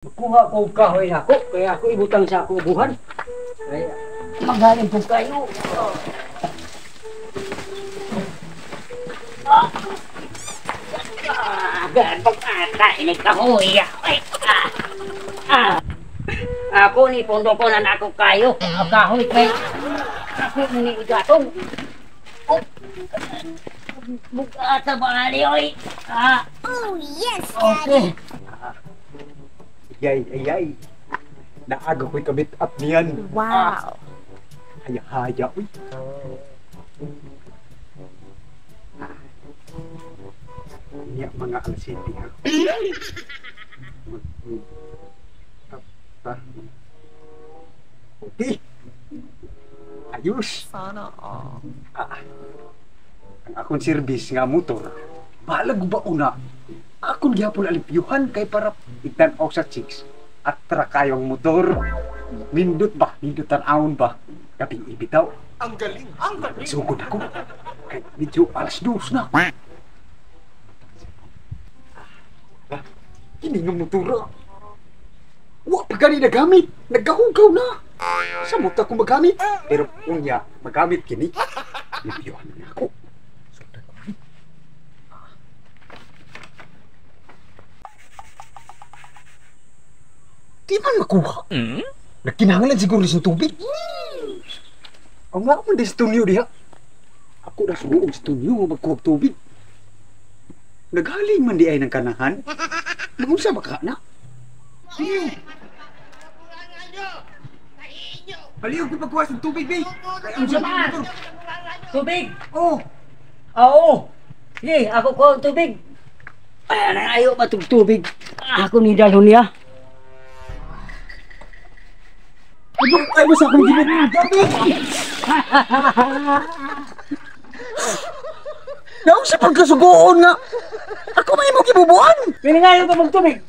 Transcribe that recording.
Kuha ko kahoy nako kaya ako ibutang sa ako ubuhan. Kaya magaling po kayo. Pag-ata ini kahoy. Ay, Ako ni pondo ko na ako kayo. Ang kahoy kay ako ni igatong. Oh. Bugata ba ali oy? Oh yes, Okay. Ayay, ayay. Naaga ko'y kabit up niyan. Wow. Haya-haya, uy. Niya mga alas-7, ha? Okay. Ayos. Sana all. Ang akong service nga motor, balag ba una? Akong gihapon alimpyuhan kay para itan-aw sa chicks at kayong motor. Nindot ba? Nindot tan-awon ba? Kaping ibitaw. Ang galing! Ang galing! Sugod ako. Kay medyo 2:00 na. Kini nga motor. Wa pa gani nagamit. Nagkahugaw na. Samot ako magamit. Pero unya, magamit kini. Limpyuhan na ako. Sundan ko ni. Di man makuha. Nagkinahanglan siguro sa tubig. Ang nga man di sa tunyo diha. Ako na suong sa tunyo nga magkuha og tubig. Naghaling man di ay ng kanahan. Magunsa ba ka na? Tunyo. Baliw ko pagkuha sa tubig, bay. Unsa man? Tubig. Oh. Oo. Sige, ako ko ang tubig. Ay, ayo ba tug tubig? Ako ni dalhon niya. Ay, mo sa akong ginagabi. Naong sa pagkasugoon nga. Ako may imong gibubuan. Pilingayo ka magtubig.